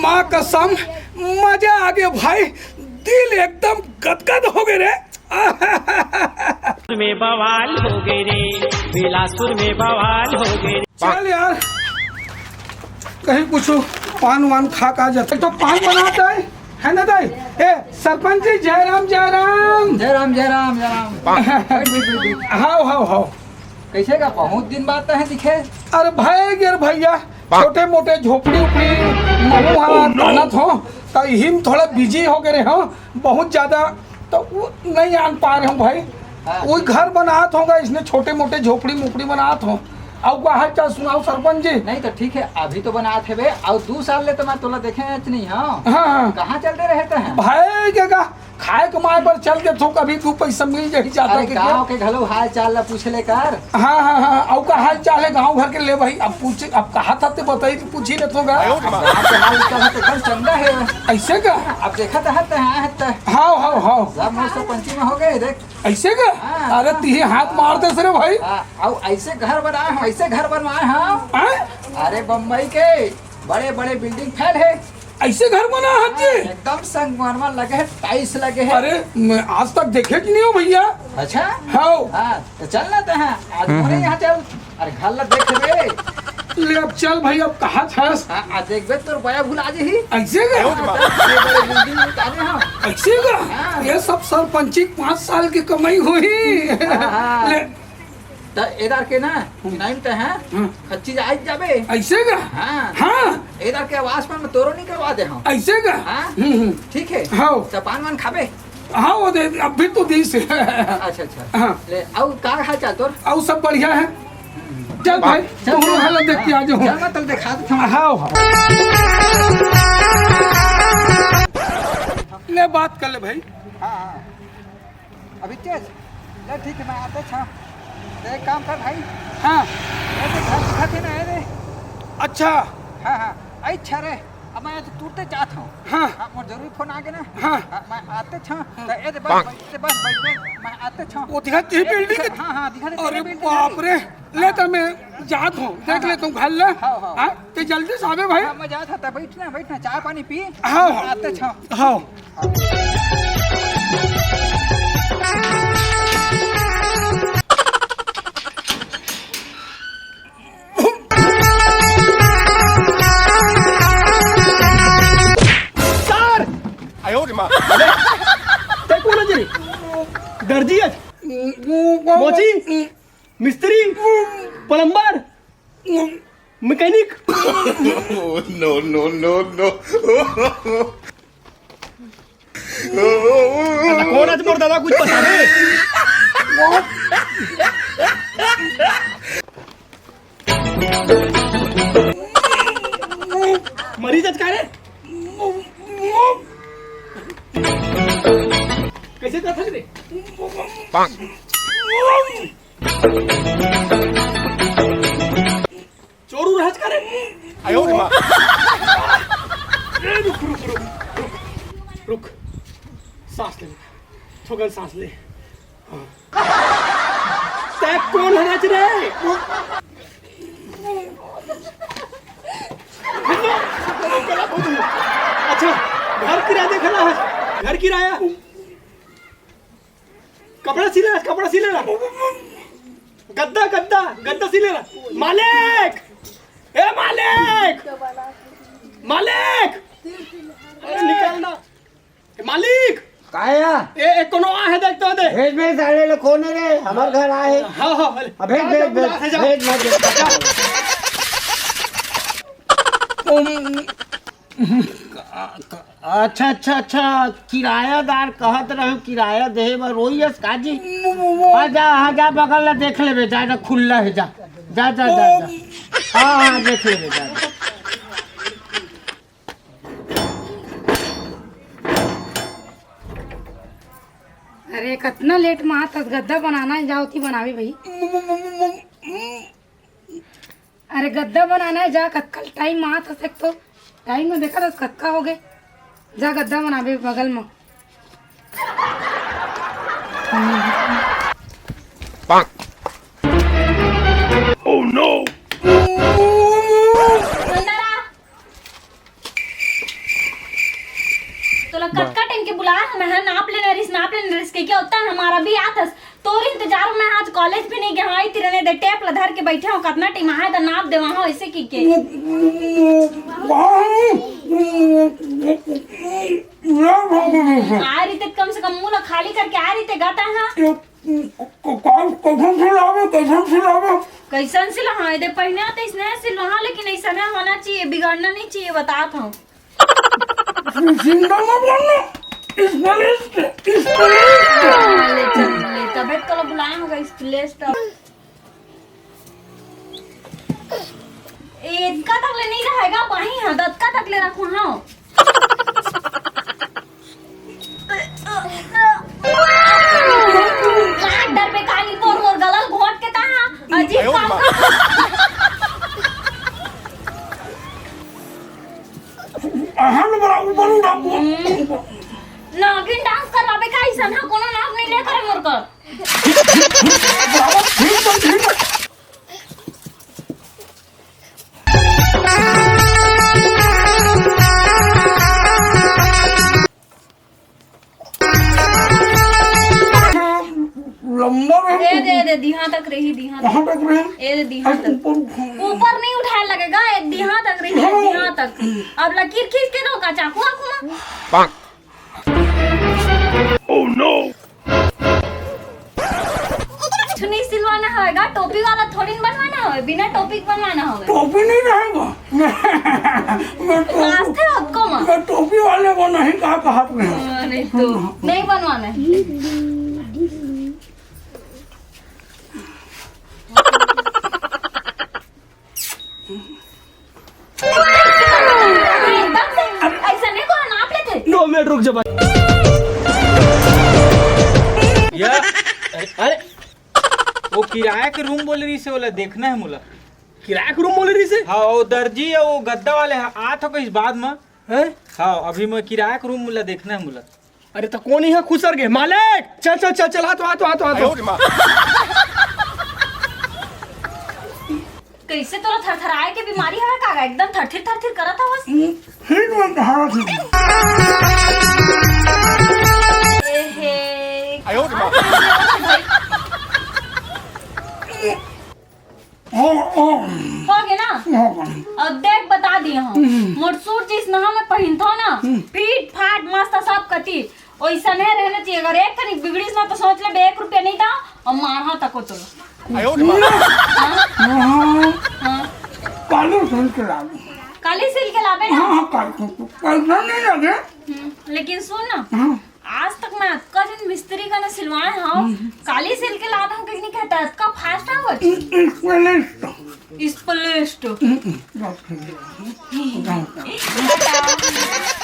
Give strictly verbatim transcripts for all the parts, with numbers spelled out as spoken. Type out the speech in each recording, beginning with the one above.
माँ कसम, मजा आ गया भाई, दिल एकदम गदगद हो गए रे। में बवाल हो गए रे, बिलासपुर में बवाल हो गए रे। चल यार, कहीं कुछ पान वान खा का जाते तो पान बनाता है, है ना दाई? ए सरपंच जी, जय राम, जय राम। जय राम, जय राम, जय राम। बैठ, बैठ, बैठ, बैठ। हाव, हाव, हाव। कैसे का बहुत दिन बाद तहे दिखे? अरे भाई, गिर भैया, छोटे मोटे झोपड़ी उपड़ी, महूँ वहाँ कानत हो, तो यही में थोड़ा बिजी हो गए हो बहुत ज्यादा, तो वो नहीं आन पा रहे हो भाई। हाँ। वो घर बनात होगा, इसने छोटे मोटे झोपड़ी मोपड़ी बनात हो। अउ का हाल चाल सुनाओ सरपंच जी? नहीं तो ठीक है, अभी तो बनात हे बे, अउ दू साल ले तो मैं तोला देखे हच नहीं, हाँ। हाँ, हाँ। कहाँ चल दे रहे तहे? भाई के का खाए कमाए बर चल देथों, कभी दू पैसा मिल जाही जादा अरे, के गाँव के। के घलो हाल चाल ला पूछ ले कर। हाँ, हाँ, हाँ, अउ का हाल चाल है गाँव घर के? ले भाई, अब पूछ, अब कहा था ते बताई, तो पूछ ही लेथों गा। गाँव के हाल चाल तो एकदम चंगा है। ऐसे का? अब देखा तो हत, हाँ, हत। हाँ, हाँ, हाँ। सब मोर सरपंची में हो गए, देख। ऐसे का? हाँ। अरे, तिही हाथ मार दे रे भाई। हाँ, अउ ऐसे घर बनाए हम, ऐसे घर बनवाए हम। हाँ? अरे, बम्बई के बड़े बड़े बिल्डिंग फैल है। ऐसे घर बना है जी? एकदम संगमरमर लगे है, टाइल्स लगे है। अरे, मैं आज तक देखे कि नहीं हो भैया। अच्छा? हाँ। हाँ, तो चल ना तहे, आज हम्म, मोरे हम्म। यहाँ चल। अरे घर ला देख बे। ले अब चल भाई, अब कहाँ छस? हाँ, आज देख बे, तोर बया भुला जाही। ऐसे का? हाँ, बड़े बड़े बिल्डिंग में जाने हम। ऐसे का? हाँ। ये सब सरपंची के पाँच साल की कमाई होही। हाँ, हाँ। ले, त एदार के ना, हम्म। नाइन ते हैं, हम्म। खच्ची जा, आज जाबे। ऐसे का? हाँ। हाँ। एदार के आवास पर मैं तोरो नहीं करवा दे हम। ऐसे का? हाँ। हम्म, हम्म। ठीक है। हाँ। त पान वान खाबे? हाँ, वो दे, अब भी तो दीस है। अच्छा, अच्छा। हाँ। ले, अउ का हाल चाल तोर? अउ सब बढ़िया है। चल भाई, चल, तुम चल। हालत देख के आ जाओ। चल, मैं तल दिखा देता हूँ। हाँ, हाँ। ले बात कर ले भाई। हाँ, हाँ। अभी तेज? ले ठीक है, मैं आते छा। तो एक काम कर भाई। हाँ। ये देख, घर दिखा थे ना, ये दे। अच्छा। हाँ, हाँ। आई छा रे। अब मैं तो तुरते जात हूँ। हाँ। हाँ, मोर जरूरी फोन आ गया ना। हाँ। हाँ, मैं आते छा। हाँ। तो ये दे बस, बस, बस, बस, बस, मैं आते छा। वो दिखा तेरी ये बिल्डिंग दिखा, के हाँ, हाँ, दिखा दे अरे तेरी बिल्डिंग बाप रे। ले तो मैं जात हूँ, देख हाँ, ले हाँ। तुम घर ले। हाँ, हाँ। हाँ, ते जल्दी से आवे भाई। हाँ, मैं जात हूँ, तो बैठना, बैठना, चाय पानी पी। हाँ, हाँ। आते छा। हाँ। सर! आयो रे माँ। ते कोण आहे रे? दर्जी आहे? मोची? मिस्त्री? Plumber? Mechanic? No, no, no, no। अच्छा, कोण आहे मोर दादा, कुछ बता दे। मरीज का रे? कैसे था रे? चोर उर हच का रे? आयो रे माँ। ए, रुक, रुक, रुक, रुक, रुक। सांस ले, थोकन सांस ले। हाँ। तै कोन हरच रे? अच्छा, घर किराया देख ला है। घर किराया। कपड़ा सिले ला, कपड़ा सिले ला। गद्दा, गद्दा, गद्दा सिले ला। मालिक! ए मालिक! मालिक! अरे निकाल ना। ए मालिक! काय या? ए, ए, कोनो आहे देख तो दे। भेज, भेज, साले लो, कोन है रे? हमर घर आहे। हाँ, हाँ, अरे। अबे भेज, भेज, भेज, जा, जा। भेज, भेज, भेज। अच्छा, अच्छा, अच्छा, किरायादार कहत रहे, किराया देहे बर रोइस का जी? हाँ, जा, हाँ, जा, बगल ला देख लेबे, जा, जा, खुल्ला है, जा, जा, जा, जा, जा। हाँ, हाँ, देख लेबे, जा, जा। अरे, कतना लेट मा आत हस, गद्दा बनाना है, जाओ ती बनावे भाई। अरे गद्दा बनाना है, जा, कतका टाइम मा आत हस, एक तो टाइम में देखा था कतका हो गए। जा गद्दा बनाबे बगल में। Oh no! तोला कतका टाइम के बुलाए हंव मैं, नाप लेना रिस, नाप लेना रिस के क्या होता है हमारा भी आथस। तोर इंतजार में आज कॉलेज भी नहीं गया हंव, इतने दे टेप ला धर के बैठे हंव, कतना टाइम आए त नाप देवा हंव ऐसे की के। आ रही ते कम से कम मुंह ला खाली करके आ रही ते गाता है। कैसन सिलावे, कैसन सिलावे? कैसन सिलावे? दे पहिना तो इसने सिलवा, लेकिन ऐसा ना होना चाहिए, बिगाड़ना नहीं चाहिए, बतात हंव। चिंता मत करना, इस कॉलेज के, इस कॉलेज के। ले चल, ले, तबे तो बुलाए हंव, इस कॉलेज तो। ए, इतका तक ले नहीं रहेगा, बाही हाथ, इतका तक ले रखूं, हाँ। लाग डर पे कानी पोर मोर गलल घोट के ता, हाँ। अजीब काम। अहन बड़ा ऊपर उड़ा। नागिन डांस करवाबे का अइसन, हाँ, कोनो नाम नहीं ले करे मोर कर। लंबा रहे। दे, दे, दे, दिहा तक रही, दिहा तक। कहाँ तक रहे? ए, दे, दिहा तक। ऊपर उठा। ऊपर नहीं उठाए लगेगा, ए, दिहा तक रही, हाँ। दिहा तक। अब लकीर खींच के दो का चाकू आँखों में। Oh no! कुछ नहीं सिलवाना होएगा, टोपी वाला थोड़ी न बनवाना होए, बिना टोपी के बनवाना होए। टोपी नहीं रहेगा। मैं, मैं टोपी, नाचते हो आपको माँ? मैं टोपी वाले को नहीं कहा, कहा तुम्हें। हाँ, नहीं तो नहीं बनवाना है। एकदम से ऐसा नहीं करो, नाप लेते। दो मिनट रुक जा भाई। या, अरे, अरे, वो किराया के रूम बोले रहिसे, ओला देखना है मोला। किराया के रूम बोले रहिसे? हाँ, वो दर्जी है, वो गद्दा वाले है, आ तो कहीं बाद में। हैं? हाँ, अभी मैं किराया के रूम मोला देखना है मोला। अरे तो कोन इहाँ खुसर गे? मालिक! चल, चल, चल, चल, आ तो, आ तो, आ तो, आ तो। कैसे तोला थरथराए के बीमारी हवे का? एकदम थरथिर थरथिर करत हवस। हम्म, फिर मैं कहा थी। ए हे। आयो रे माँ। भाई। हो, हो। हो गे ना? हो गे। अब देख, बता दिए हंव। हम्म। मोर सूट जिस नहा में पहिनथव ना, हम्म। फिट फाट मस्त सब कति, ओइसने रहना चाहिए। अगर एक कनिक बिगड़िस ना, तो सोच ले, बे एक रुपया नहीं था और मारहा तको तो। आयो रे माँ। हाँ? हाँ। हाँ। काली सिल के लावे। काली सिल के लावे ना? हाँ, हाँ, काली सिल के। पैसा नहीं लगे। हम्म, लेकिन सुन ना, हाँ। आज तक मैं अतका झन मिस्त्री करा सिलवाए हंव, हम्म। काली सिल के लात हंव, कहीं नहीं कहता, अतका फास्ट आवत। इ-, specialist। Specialist। हम्म, हम्म, बात कर।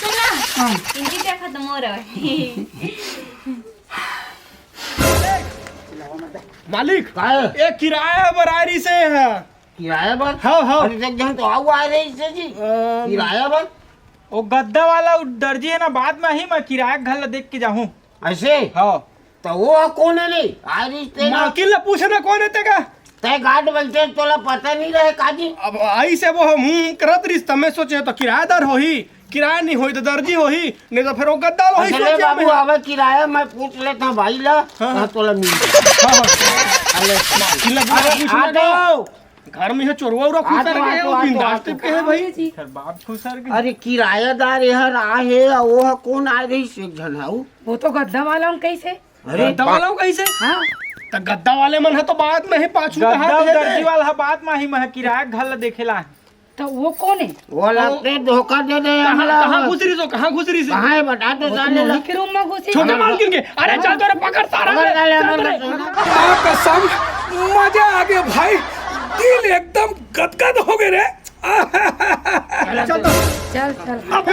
सुन ना, हाँ। इनकी क्या खत्म हो रहा है? मालिक, का है? ए किराया बर आए रहिसे। किराया बर? हाँ, हाँ। अरे, एक झन तो आऊ आए रहिसे जी। अम, किराया बर? वो गद्दा वाला, वो दर्जी है ना, बाद में ही मैं किराया के घर ला देख के जाहूँ। ऐसे? हाँ। तो वो कोन है रे? आए रहिसे ना। मालकिन ला पूछे ना कोन है तेका? तैं गार्ड बनते तोला पता नहीं रहे का जी? अब आई से वो हम हूँ करत रहिस, तब मैं सोचे तो किरायादार होही, किराया नहीं होही तो दर्जी होही, नहीं तो फिर वो गद्दा वाला होही, अरे सोचे बाबू, मैं। आवे किराया, मैं पूछ लेता हूँ भाई ला, हाँ, हाँ। हाँ, तोला मिल जाए। हाँ, हाँ। अरे, मालकिन ला अरे, पूछना आ नहीं। जाओ। घर में ये चोरवा उरा आ खुसर तो, आ गए, तो, वो आ तो, बिंदास आ तो। टाइप के है भाई। जी। सर, बाप खुसर गए। अरे, किरायादार एहर आ हे, अउ वो ह कोन आए रहिस एक झन ह, उ? वो तो गद्दा वाला हूँ, कैसे? अरे, गद्दा वाला हूँ, कैसे? हाँ। त गद्दा वाले मन ह तो बाद में ही पाछू गद्दा कहा थे। दर्जी वाला ह बाद में ही, मैं किराया घर ला देखे ला। तो वो कोन है? वो लगते धोखा दे दे कहाँ, हमला। कहाँ घुस रही सो, कहाँ घुस रही सो? कहाँ है बता तो वो तो साले ला। नोनी के रूम में घुसी। छोटे मालकिन के। अरे चल तोरे पकड़ सारा पकड़ ले, साले, चल पकड़ तोरे। साले। आ कसम, मजा आ गया भाई, दिल एकदम गदगद हो गए रे। चल तो। चल, चल। अबे,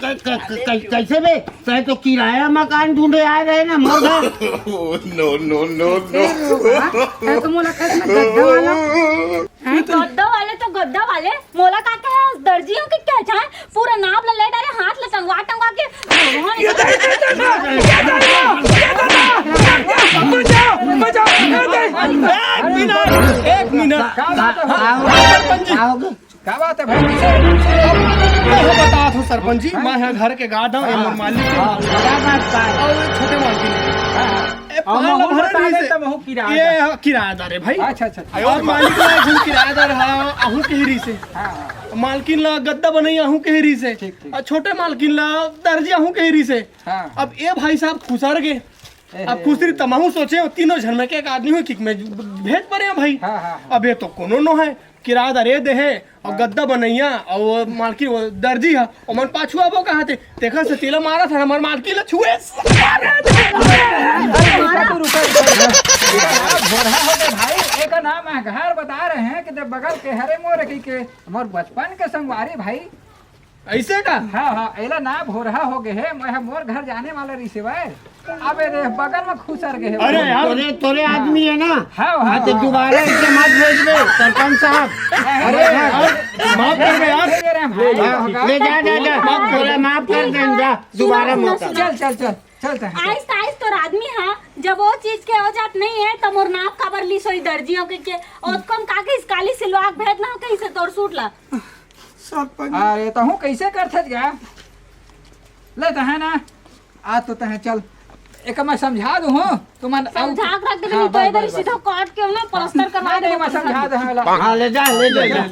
कै-, कै-, कै-, कै-, कैसे बे? तैं तो किराया मकान ढूंढे आए रहे ना, मोर घर। No, no, no, no। फिर वो, हाँ? तैं तो मुलाकात में गद्दा वाला। हैं? गद्दा वाले तो गद्दा वाले, मोला का कहे, दर्जी हो के क्या चाहे? पूरा नाप ला ले डारे, हाथ ला टंगवा टंगवा के। ये दे, दे, दे, दे, दे, दे, दे, दे, दे, बचाओ, बचाओ, दे, दे। एक मिनट, एक मिनट। का, का, का, सरपंच जी। का हो गया? का बात हे भाई? मैं ह बतात हूँ सरपंच जी, हाँ। मैं ह घर के गाद हूँ, ये मोर मालिक हे। हाँ, बड़ा बात बा। अउ ये छोटे मालकिन हे। हाँ, हाँ। ए, अउ महूँ बता दे त महूँ किराया ये ह किरायादार हे भाई। अच्छा, अच्छा, अच्छा। अउ मालिक ला एक झन किरायादार ह, आहूँ कहे रिहिसे। हाँ, हाँ। मालकिन ला गद्दा बनइया आहूँ कहे रिहिसे। ठीक, ठीक। अउ छोटे मालकिन ला दर्जी आहूँ कहे रिहिसे। हाँ। अब ए भाई साहब खुसर गे। ए अब हे। खुसरी त महूँ सोचे हूँ, तीनों झन में के एक आदमी हो कि मैं भेज परे हूँ भाई। हाँ, हाँ, हाँ। अब ये तो कोनो नो हे, किरायादार ए दे हे, अउ गद्दा बनइया, अउ वो मालकिन, वो दर्जी ह, ओमन पाछू आबो कहाथे, तेखर से तेला मारत हे, हमर मालकिन ला छुए। अरे, रुका तो रुका, रुका, रुका। भोरहा हो गे भाई, एकर नाम हे घर बता रहे हैं कि ते बगल के हरे मोर की के, मोर बचपन के संगवारी भाई। अइसे का? हाँ, हाँ, एला ना भोरहा हो गे हे, मैं ह मोर घर जाने वाला रिहिसे भाई। अबे रे, बगल में खुसर गे हे। अरे यार। तोरे, तोरे आदमी हे ना? हाँ, हाँ, हाँ, तो हाँ। दोबारा इसे मत भेजबे, सरपंच साहब। अरे यार, माफ कर दे यार। ले, ले, ले, जा, जा, जा। माफ कर दे। तोला माफ कर देन, जा। दोबारा सुनो, मत सुनो, कर। चल, चल, चल, चलते हैं। आइस त आइस तोर आदमी हा, जब वो चीज के औजात नहीं है, त मोर नाप काबर लिस होही दर्जियों के, के? ओतको म का कहिस, काली सिलवा के भेज ना हो कहिसे तोर सूट ला। सरपंच। अरे, तहूँ कइसे करथस गा? ले, तहें ना, आज तो तहें चल, एका मैं समझा दूँ, हूँ, तुमन समझा के रख दे, हाँ, नहीं तो बस, इधर बस, सीधा बस। काट के ना प्लास्टर करवा नहीं, नहीं, देबो मैं समझा दूँ, हाँ, ला। हाँ, ले जा, ले जा, ले जा।